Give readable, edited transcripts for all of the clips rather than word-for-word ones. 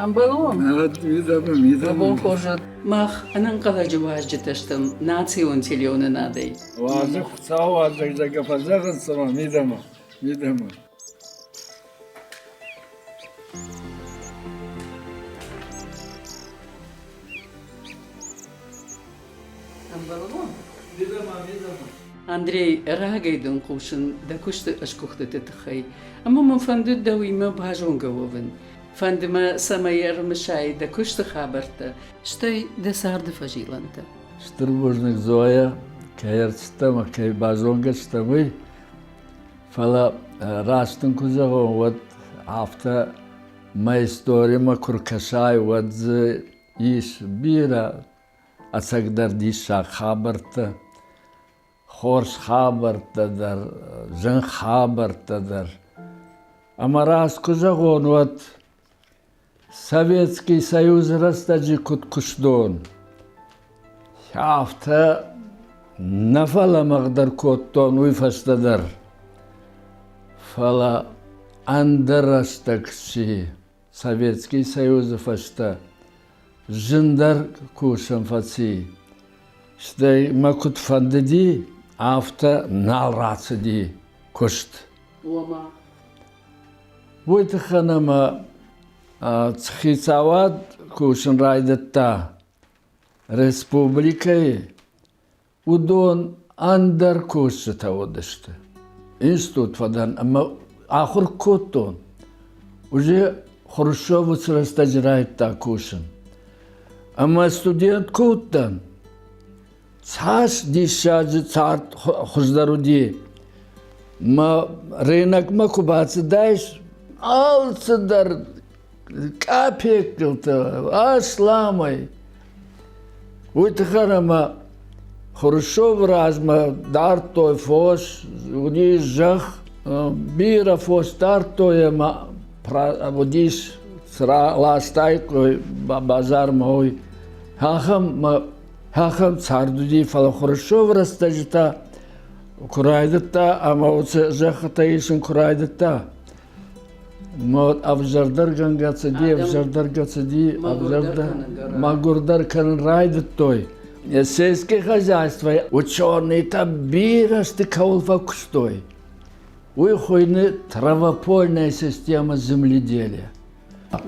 Ӕмбӕлон? Мидӕмӕ, мидӕмӕ. Бон хорз уӕд. Мах ӕнӕнхъӕлӕджы уазджытӕ стӕм национ телеуынынадӕй. Уазӕг Хуыцауы уазӕг, зӕгъгӕ, фӕзӕгъынц цыма мидӕмӕ, мидӕмӕ. Ӕмбӕлон? Мидӕмӕ, мидӕмӕ. Андрей, рагӕй дын хъусын дӕ куысты ӕсгуыхтыты тыххӕй, ӕмӕ мӕ фӕнды дӕуимӕ базонгӕ уӕвын. Фӕнды мӕ, цӕмӕй ӕрымысай дӕ куысты хабӕрттӕ, стӕй дӕ царды фӕзилӕнтӕ. Стыр бузныг, Зоя, кӕй ӕрцыдтӕ ӕмӕ кӕй базонгӕ стӕм, уый. Фӕлӕ раст дын куы зӕгъон, уӕд афтӕ мӕ историмӕ куы ркӕсай, уӕд дзы ис бирӕ ӕцӕгдӕр диссаг хабӕрттӕ, хорз хабӕрттӕ дӕр, зын хабӕрттӕ дӕр. Ӕмӕ раст куы зӕгъон, уӕд Советский Союзы рӕстӕджы куыд куыстон, афтӕ нӕ фӕлӕмӕгъдӕр кодтон уый фӕстӕ дӕр. Фӕлӕ ӕндӕр рӕстӕг сси Советский Союзы фӕстӕ зындӕр кусын фӕци. Стӕй мӕ куыд фӕндыди, афтӕ нал рацыди куыст. Ома? Уый тыххӕн ӕмӕ хицауад кусын райдыдта республикӕйы, уыдон ӕндӕр кусджытӕ уыдысты. Институт фӕдӕн ӕмӕ ахуыр кодтон. Уже Хрущев уыцы рӕстӕджы райдыдта кусын. Ӕмӕ студент куы уыдтӕн, цас диссаджы цард хуыздӕр уыди. Мӕ рынокмӕ куы бацыдаис, алцыдӕр къапеккылтӕ, асламӕй. Уый тыххӕй ӕмӕ Хрущевы размӕ дардтой фос, уыди зӕхх, бирӕ фос дардтой ӕмӕ уыдис ластаиккой базармӕ уый. Ахӕм ахӕм цард уыди, фӕлӕ Хрущевы рӕстӕджы та куы райдыдта ӕмӕ уыцы зӕххытӕ исын куы райдыдта, ӕвзӕрдӕргӕнгӕ цыди, ӕвзӕрдӕргӕ цыди, ӕвзӕрдӕр, мӕгуырдӕр кӕнын райдыдтой. Сельское хозяйство ученые-тӕ бирӕ сты кӕуыл фӕкуыстой. Уый хуыйны травопольная система земледелия.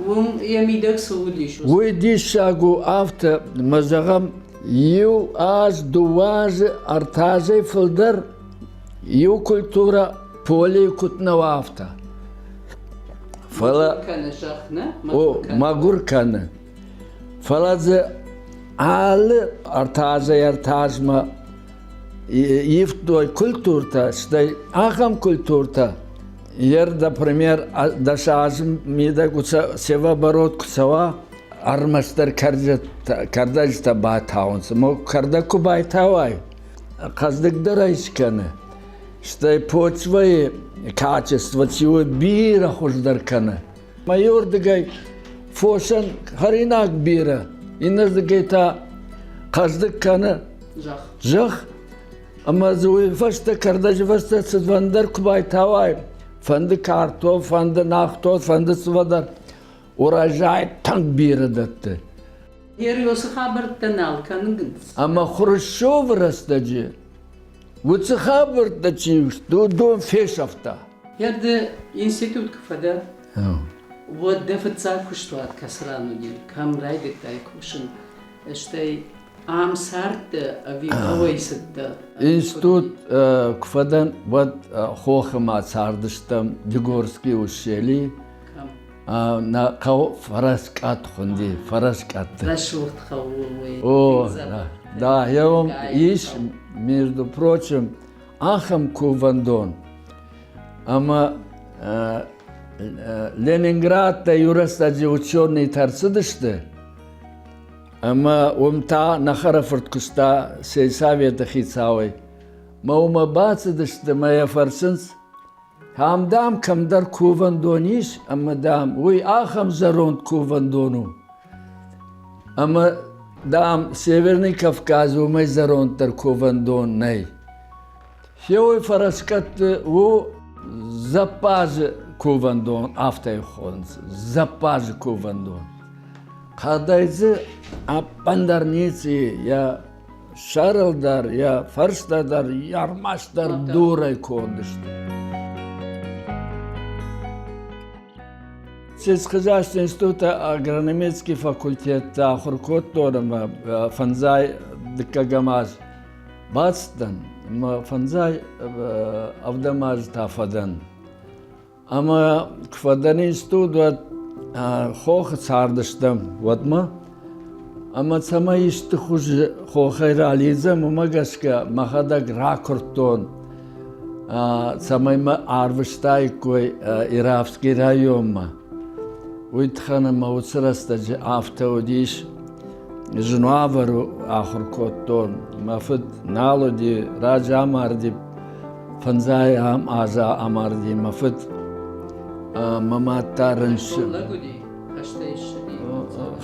Уым йӕ мидӕг цы уыдис? Уый диссаг у афтӕ, мӕ зӕгъӕм, иу аз, дыууӕ азы, ӕртӕ азӕй фылдӕр иу культурӕ полийы куыд нӕ уа, афтӕ. Фӕлӕ кӕны зӕхх, нӕ? О, мӕгуыр кӕны. Фӕлӕ дзы алы ӕртӕ азӕй ӕртӕ азмӕ ивтой культуртӕ, стӕй ахӕм культуртӕ, Ер, например, дӕс азы мидӕг севооборот куы цӕуа, ӕрмӕстдӕр кӕрдӕджытӕ батауынц. Кӕрдӕг куы байтауай, хъӕздыгдӕр ӕй скӕны. Стӕй почвӕйы качество чи бирӕ хуыздӕр кӕны. Мӕйырдыгӕй фосӕн хӕринаг бирӕ, иннӕрдыгӕй та хъӕздыг кӕны зӕхх. Ӕмӕ дзы уый фӕстӕ кӕрдӕджы фӕстӕ цыфӕндӕр куы байтауай, фӕнды картоф, фӕнды нахтот, фӕнды цывӕдӕр, урожай тынг бирӕ дӕтты. Ериосы хабӕрттӕ нал кӕнынц. Ӕмӕ Хрущевы рӕстӕджы уыцы хабӕрттӕ чи сты, уыдон фесӕфта. Йӕ ды институт куы фӕдӕ, уӕд дӕ фыццаг куыстуат кӕцы ран уыди, кӕм райдыдтай кусын, стӕй ам цардтӕ ӕви хъӕуӕй цыдтӕ? Институт куы фӕдӕн, уӕд хохы ма цардыстӕм Дигорский ущелье. Нӕ хъӕу Фӕрӕскъӕт хуынди, Фӕрӕскъӕтты. Рӕсугъд хъӕу у уый. О, да, я вам ис, между прочим, ахӕм кувӕндон. Ӕмӕ Ленинградтӕ иу рӕстӕджы ученыйтӕ ӕрцыдысты, ӕмӕ уым та нӕ хӕрӕфырт куыста сельсоветы хицауӕй. Мӕ уымӕ бацыдысты мӕ йӕ фӕрсынц, ам, дам, кӕмдӕр кувӕндон ис, ӕмӕ, дам, уый ахӕм зӕронд кувӕндон у. Ӕмӕ, дам, Северный Кавказ уымӕй зӕронддӕр кувӕндон нӕй. Хеуой фӕрӕскъӕтты у Зӕппадзы кувӕндон, афтӕ йӕ хонынц, Зӕппадзы кувӕндон. Хъӕдӕй дзы ӕппындӕр ницы йӕ сӕрыл дӕр, йӕ фӕрстӕ дӕр, ӕрмӕстдӕр дурӕй конд сты. Сельскохозяйственный институты агрономический факультетты ахуыр кодтон ӕмӕ фӕндзай дыккӕгӕм аз бацыдтӕн ӕмӕ фӕндзай ӕвдӕм аз та фӕдӕн. Ӕмӕ куы фӕдӕн институт, уӕд хохы цардыстӕм уӕдмӕ. Ӕмӕ цӕмӕй исты хуызы хохӕй ралидзӕм, уымӕ гӕсгӕ мӕхӕдӕг ракуырдтон, цӕмӕй мӕ арвыстаиккой Иравский районмӕ. Уый тыххӕн ӕмӕ уыцы рӕстӕджы афтӕ уыдис, зын уавӕры ахуыр кодтон. Мӕ фыд нал уыди, раджы амарди. Фӕндзайӕм азы амарди мӕ фыд. Мӕ мад та рынчын.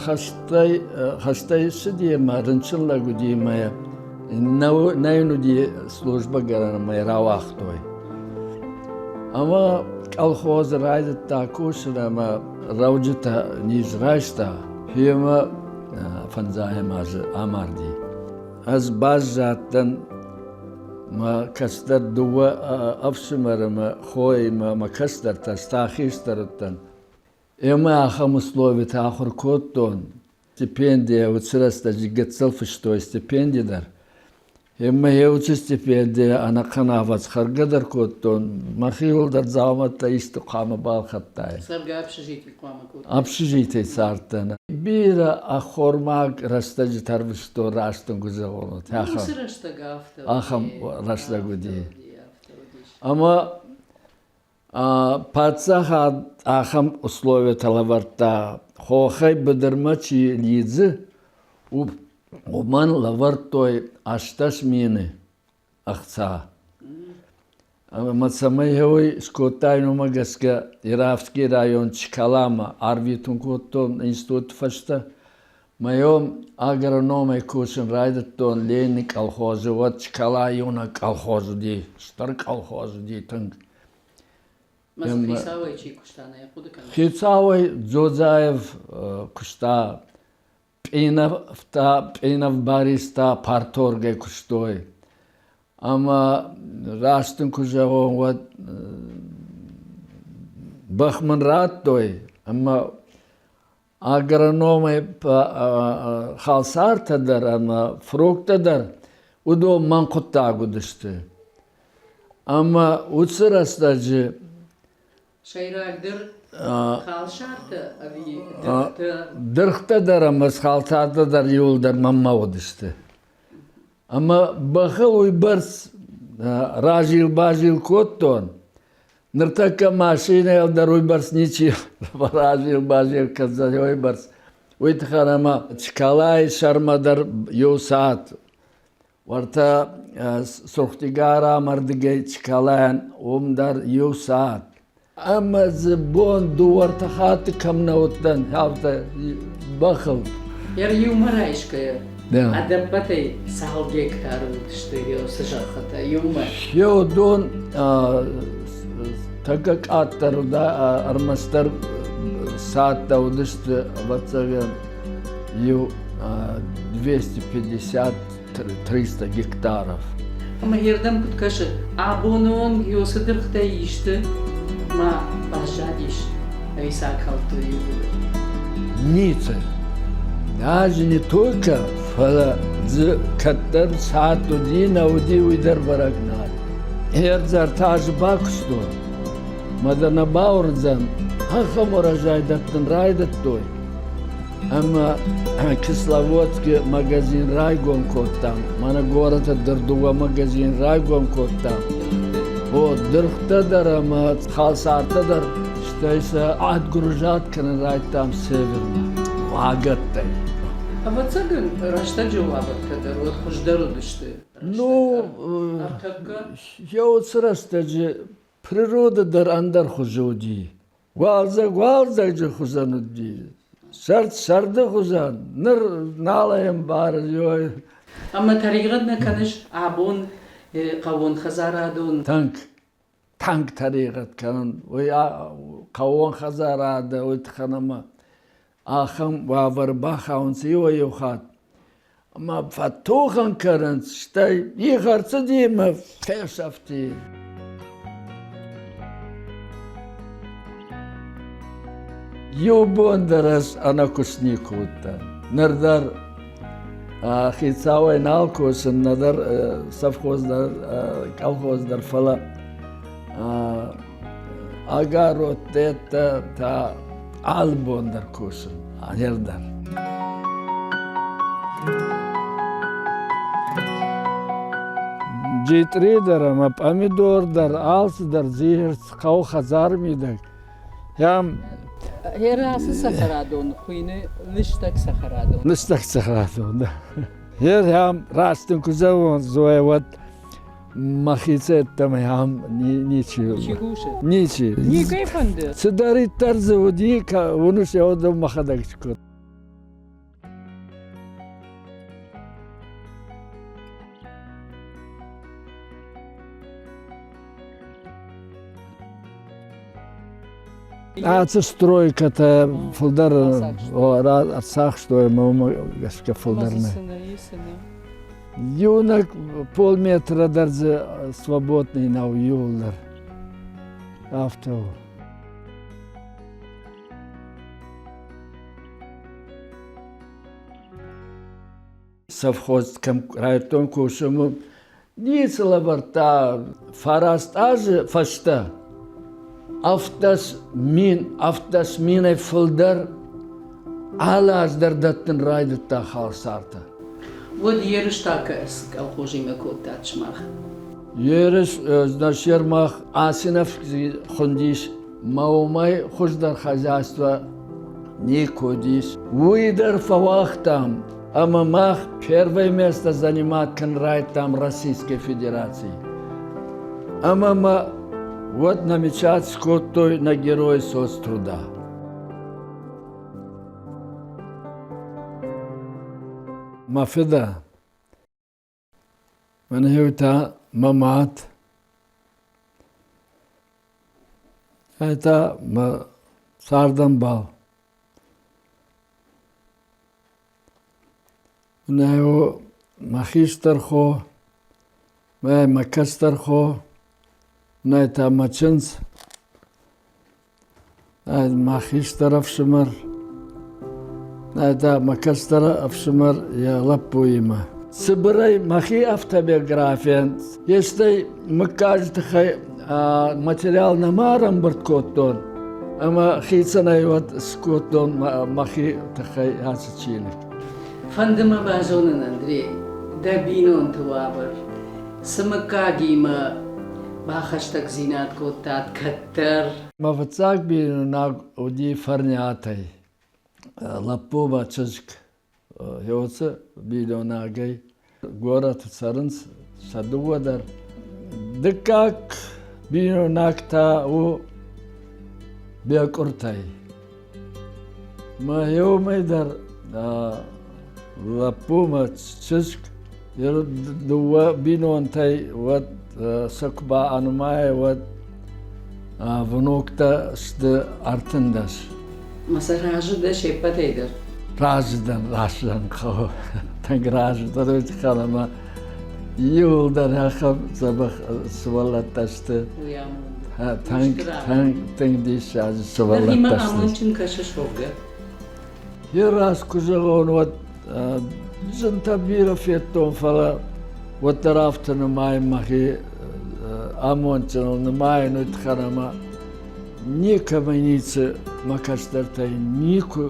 Хӕстӕй хӕстӕй ссыди ӕмӕ рынчын лӕг уыди ӕмӕ нӕ йын уыди службӕгӕнӕн ӕмӕ йӕ рауагътой. Ӕмӕ колхозы райдыдта кусын ӕмӕ рӕуджытӕ низ райста. Ӕмӕ фӕндзайӕм азы амарди. Ӕз баззадтӕн мӕ кӕстӕр дыууӕ ӕфсымӕры мӕ хоимӕ, мӕ кӕстӕртӕ, ӕз та хистӕр уыдтӕн. Ӕмӕ ахӕм условиты ахуыр кодтон. Стипендийӕ уыцы рӕстӕджы гыццыл фыстой стипенди дӕр. Ӕмӕ йӕ уыцы стипендийӕ ӕнӕхъӕн афӕдз хӕргӕ дӕр кодтон, мӕхиуыл дӕр дзаумӕттӕ исты хъуамӕ балхӕдтаин. Цӕргӕ общежитий хъуамӕ кодтай? Общежитийы цардтӕн. Бирӕ ӕххормаг рӕстӕджытӕ ӕрвыстон раст дын куы зӕгъон, Уыцы рӕстӕг афтӕ ахӕм рӕстӕг уыди. Ӕмӕ паддзахад ахӕм условиятӕ лӕвӕрдта, хохӕй быдырмӕ чи лидзы, уымӕн лӕвӕрдтой 18 мины ӕхца. Ӕмӕ цӕмӕй уый скодтаин, уымӕ гӕсгӕ Ирафский район Чкаламӕ арвитын кодтон институты фӕстӕ. Мӕйон агрономӕй кусын райдыдтон Ленины колхозы, уӕд Чкала иунӕг колхоз уыди, стыр колхоз уыди тынг. Хицауӕй чи куыста, нӕ хъуыды кӕныс? Хицауӕй Дзодзаев куыста, Пъиновтӕ, Пъинов Баристӕ парторгӕй куыстой. Ӕмӕ раст ын куы зӕгъон, уӕд бӕх мын радтой ӕмӕ агрономӕй халсартӕ дӕр ӕмӕ фруктӕ дӕр, уыдон мӕн хъуыддаг уыдысты. Ӕмӕ уыцы рӕстӕджы Сӕйрагдӕр халсартӕ ӕви дыргътӕ? Дыргътӕ дӕр ӕмӕ халсартӕ дӕр иууылдӕр мӕнмӕ уыдысты. Ӕмӕ бӕхыл уыйбӕрц разил-базил кодтон, ныртӕккӕ машинӕйыл дӕр уыйбӕрц ничи разил-базил кӕндзӕн уыйбӕрц. Уый тыххӕй ӕмӕ Чкалайы сӕрмӕ дӕр иу сахат уӕртӕ Сухтигара ӕмӕрдыгӕй Чкалайӕн уым дӕр иу сахат. Ӕмӕ дзы бон дыууӕ-ӕртӕ хатты кӕм нӕ уыдтӕн, афтӕ бӕхыл. Йӕ иумӕ райсгӕйӕ, ӕдӕппӕтӕй цал гектары уыдысты цы зӕххытӕ иумӕ? Уыдон тӕккӕ къаддӕр ӕрмӕстдӕр цадтӕ уыдысты, ӕвӕццӕгӕн, иу 250 300 гектаров. Ӕмӕ йе рдӕм куыд кӕсы, абоны онг цы дыргътӕй исты ма баззадис ӕви сӕ акалдтой иууылдӕр? Ницы. Даже не только, фӕлӕ дзы кӕддӕр цад уыди, нӕ уыди, уый дӕр бӕрӕг нал. Ӕрдзӕртӕ азы бакуыстон, мӕ дӕ нӕ бауырндзӕн, ахӕм урожай дӕттын райдыдтой. Ӕмӕ Кисловодскы магазин райгом кодтам. Мӕнӕ горӕты дӕр дыууӕ магазин райгом кодтам. О, дыргътӕ дӕр ӕмӕ халсартӕ дӕр, стӕй сӕ ӕдгуырзад кӕнын райдтам севермӕ, вагӕттӕй. Ӕвӕццӕгӕн, рӕстӕджы уавӕртӕ дӕр уӕд хуыздӕр уыдысты. Ну, йӕ уыцы рӕстӕджы природа дӕр ӕндӕр хуызы уыди. Уалдзӕг уалдзӕджы хуызӕн уыди, сӕрд сӕрды хуызӕн, ныр нал ӕй ӕмбары. Ӕмӕ тӕригъӕд нӕ кӕныс абон хъӕууонхӕдзарадон? Тынг, тынг тӕригъӕд кӕнын. Уый хъӕууон хӕдзарады, уый тыххӕн ӕмӕ. Ахӕм уавӕры бахауынц иуӕй-иу хатт. Ӕмӕ фӕтохӕн кӕнынц, стӕй их ӕрцыди ӕмӕ фесӕфти. Иу бон дӕр ӕз ӕнӕкуыст никуы уыдтӕн. Ныр дӕр хицауӕй нал кусын, нӕдӕр совхоз дӕр, колхоз дӕр, фӕлӕ Огородтӕ та алы бон дӕр кусын, ныр дӕр. Джитъри дӕр ӕмӕ пъамидор дӕр, алцыдӕр дзихырц хъӕуы хӕдзары мидӕг. Ям Ацы цӕхӕрадон хуыйны лыстӕг цӕхӕрадон. Лыстӕг цӕхӕрадон, да. Ер ям раст ын куы зӕгъон, Зоя, уӕд мӕхицӕй ӕддӕмӕ ам ничи. Чи кусы? Ничи. Никӕй фӕнды? Цыдӕриддӕр дзы уыди, уыныс, уыдон мӕхӕдӕг скодтон. Ацы стройкӕтӕ фылдӕр ӕрцахстой ӕмӕ уымӕ гӕсгӕ фылдӕр нӕ. Иунӕг полметра дӕр дзы свободный нӕу иууылдӕр. Афтӕ у. Совхоз кӕм райдыдтон кусын, ницы лӕвӕрдта. Фараст азы фӕстӕ 17 000, 17 000-ӕй фылдӕр алы аз дӕр дӕттын райдыдта халсартӕ. Уӕд ерыс та колхозимӕ кодтат сымах? Ерыс нӕ мах Асинов хуындис, мӕ уымӕй хуыздӕр хозяйство никуы уыдис. Уый дӕр фӕуагътам ӕмӕ мах первое место занимать кӕнын райдыдтам Российской Федерацийы. Ӕмӕ мӕ уӕд намечать скодтой на Герой соцтруда. Мӕ фыдӕ, мӕнӕ та мӕ мад, ай та мӕ цардӕмбал. Мӕнӕ мӕ хистӕр хо, мӕ кӕстӕр хо, мӕнӕ та мӕ чындз. Мӕ хистӕр ӕфсымӕр, мӕ кӕстӕр ӕфсымӕр йӕ лӕппуимӕ. Цыбырӕй мӕхи автобиографийӕн стӕй мыггаджы тыххӕй материал нӕма ӕрӕмбырд кодтон ӕмӕ хицӕнӕй уӕд скодтон мӕхи тыххӕй ацы чиныг. Фӕнды мӕ базонын, Андрей, дӕ бинонты уавӕр. Цы мыггагимӕ бахӕстӕгдзинад кодтат кӕддӕр? Мӕ фыццаг бинойнаг уыди Фӕрниатӕй. Лӕппу мӕ чызг Хеоцы бинойнагӕй горӕты цӕрынц сӕ дыууӕ дӕр. Дыккаг бинойнаг та у Бекъуыртӕй. Мӕ еумӕй дӕр лӕппу мӕ чызг дыууӕ бинонтӕй уӕд сӕ куы баанымайа, уӕд внуктӕ сты 13. Ма сӕ разы дӕ се ппӕтӕй дӕр? Разы дӕн, разы дӕн хъӕуы. Тынг разы дӕн уый тыххӕй ӕмӕ иууылдӕр ахӕм дзӕбӕх сывӕллӕттӕ сты. Тынг, тынг, тынг диссаджы сывӕллӕттӕ сты. амондджын кӕсыс уӕвгӕ? Йӕ раз куы зӕгъон, уӕд зынтӕ бирӕ федтон, фӕлӕ уӕддӕр афтӕ нымайын мӕхи амондджыныл нымайын уый тыххӕн ӕмӕ никӕмӕй ницы мӕ кӕстӕртӕй никуы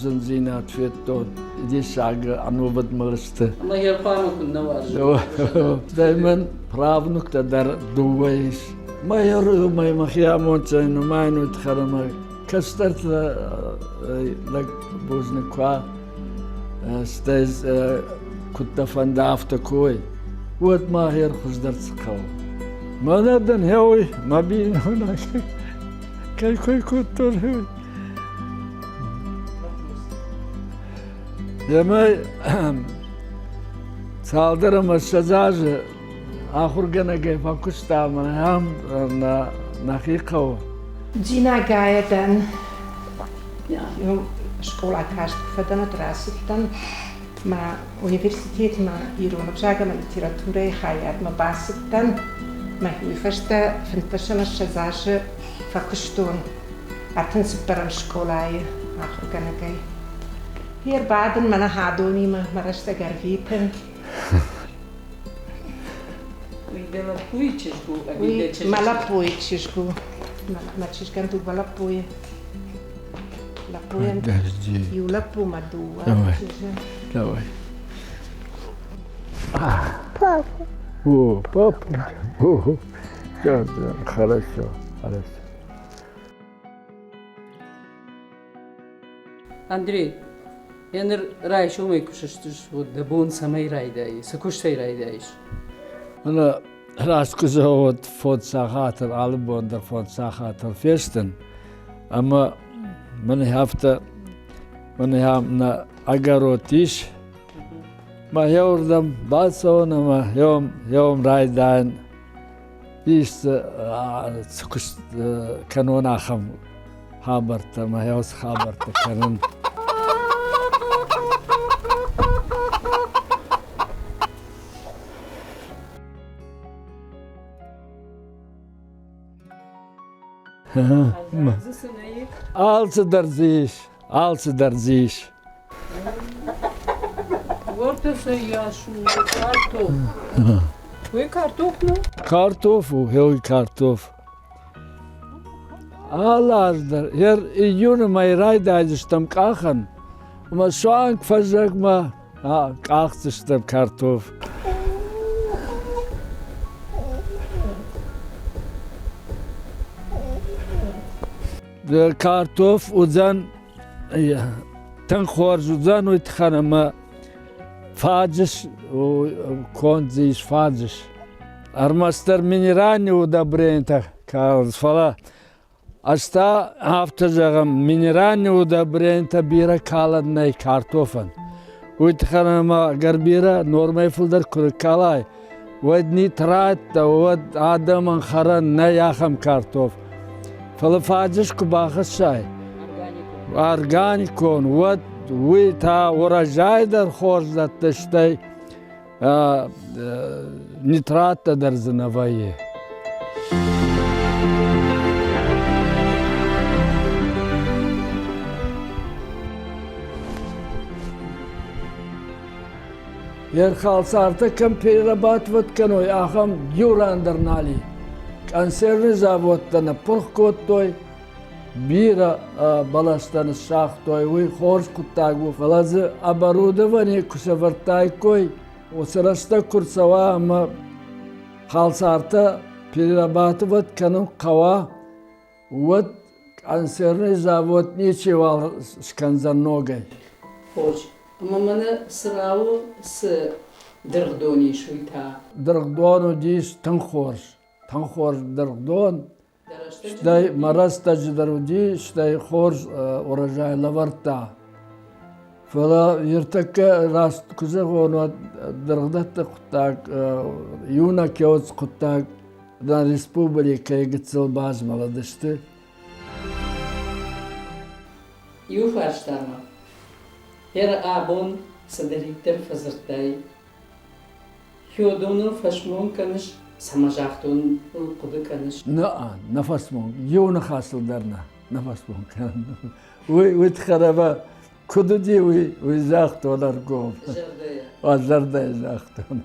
зындзинад федтон. Диссаг ӕнувыд мыл сты. Ӕмӕ йӕ хъуамӕ куыннӕ уарзон. Стӕй мын правнуктӕ дӕр дыууӕ ис. Мӕ мӕхи амондджынӕй нымайын уый тыххӕн ӕмӕ кӕстӕртӕ лӕг бузныг куы стӕй куыд дӕ фӕнда, афтӕ куы уой, уӕд ма хер хуыздӕр цы хъӕуы. Мӕнӕ дын хеуй мӕ бийнойнаг кӕй кой кодтон, хеуй. Емӕ цалдӕр ӕмӕ 20 азы ахуыргӕнӕгӕй фӕкуыста ӕмӕ ам нӕхи хъӕуы. Джинагайӕ дӕн. Скъола каст куы фӕдӕн, уӕд рацыдтӕн мӕ университетмӕ ирон ӕвзаг ӕмӕ литературӕйы хайадмӕ бацыдтӕн. Мӕ уый фӕстӕ 15 ӕмӕ 20 азы фӕкуыстон 34-ӕм скъолайы ахуыргӕнӕгӕй. Ӕрбадын мӕнӕ хӕдонимӕ мӕ рӕстӕг ӕрвитын. Уый дӕ лӕппуйы чызг у ӕви дӕ чызджы? Мӕ лӕппуйы чызг у. Мӕ чызгӕн дыууӕ лӕппуйы. Лӕппуйӕн иу лӕппу мӕ дыууӕ чызджы. Давай. Папа. О, папа. О, да, да, хорошо, хорошо. Андрей, йӕ ныр райсомӕй куы сыстыс, уӕд дӕ бон цӕмӕй райдайы, цы куыстӕй райдайыс? Мӕнӕ раст куы зӕгъон, фондз сахатыл, алы бон дӕр фондз сахатыл фестын. Ӕмӕ мӕн афтӕ, мӕн ахӕм нӕ огород ис. Мӕ еуырдӕм бацӕуын ӕмӕ еуым райдайын ис цы куыст кӕнон ахӕм хабӕрттӕ ӕмӕ уыцы хабӕрттӕ кӕнын. Алцыдӕр дзы ис, алцыдӕр дзы ис. Уӕртӕ сӕ йас у картоф. Уый картоф у? Картоф у, уый картоф. Алы аз дӕр июны мӕй райдайдзыстӕм къахын, ӕмӕ суанг фӕззӕгмӕ къахдзыстӕм картоф. Картоф уыдзӕн тынг хорз уыдзӕн уый тыххӕн ӕмӕ фаджыс конд дзы ис фаджыс. Ӕрмӕстдӕр минеральные удобрениятӕ калынц, фӕлӕ ӕз та афтӕ зӕгъӕм, минеральные удобрениятӕ бирӕ калӕн нӕй картофӕн. Уый тыххӕн ӕмӕ ӕгӕр бирӕ нормӕй фылдӕр куы ныккалай, уӕд нитраттӕ, уӕд адӕмӕн хӕрӕн нӕй ахӕм картоф. Фӕлӕ фаджыс куы бахӕссай, органикон, уӕд уый та урожай дӕр хорз дӕтты, стӕй нитраттӕ дӕр дзы нӕ вӕййы. Ерхалцартӕ кӕм перерабатывать кӕной, ахӕм иу ран дӕр нал и. Консервный заводтӕ ныппырх кодтой, бирӕ бӕлӕстӕ ныссагътой, уый хорз хъуыддаг у, фӕлӕ дзы оборудование куы сӕвӕрдтаиккой, уыцы рӕстӕг куы рцӕуа ӕмӕ халсартӕ перерабатывать кӕнын хъӕуа, уӕд консервный завод ничиуал скӕндзӕн ногӕй. Хорз. Ӕмӕ мӕнӕ Цырауы цы дыргъдон ис, уый та? Дыргъдон уыдис тынг хорз. Тынг хорз дыргъдон. Стӕй мӕ рӕстӕджы дӕр уыди, стӕй хорз урожай лӕвӕрдта. Фӕлӕ ныртӕккӕ раст куы зӕгъон, уӕд дыргъдӕтты хъуыддаг иунӕг кӕуц хъуыддаг нӕ республикӕйы гыццыл базмӕлыдысты. Иу фарстамӕ. Гъер абон цыдӕриддӕр фӕдзырдтай, Хёдоныл фӕсмон кӕныс, цӕмӕ загътон хъуыды кӕныс? Нӕ, нӕ фӕсмон. Иу ныхасыл дӕр нӕ, нӕ фӕсмон кӕнын. Уый, уый тыххӕй ӕмӕ куыд уыди, уый, уый загътон ӕргом. Зӕрдӕйӕ. Зӕрдӕйӕ загътон.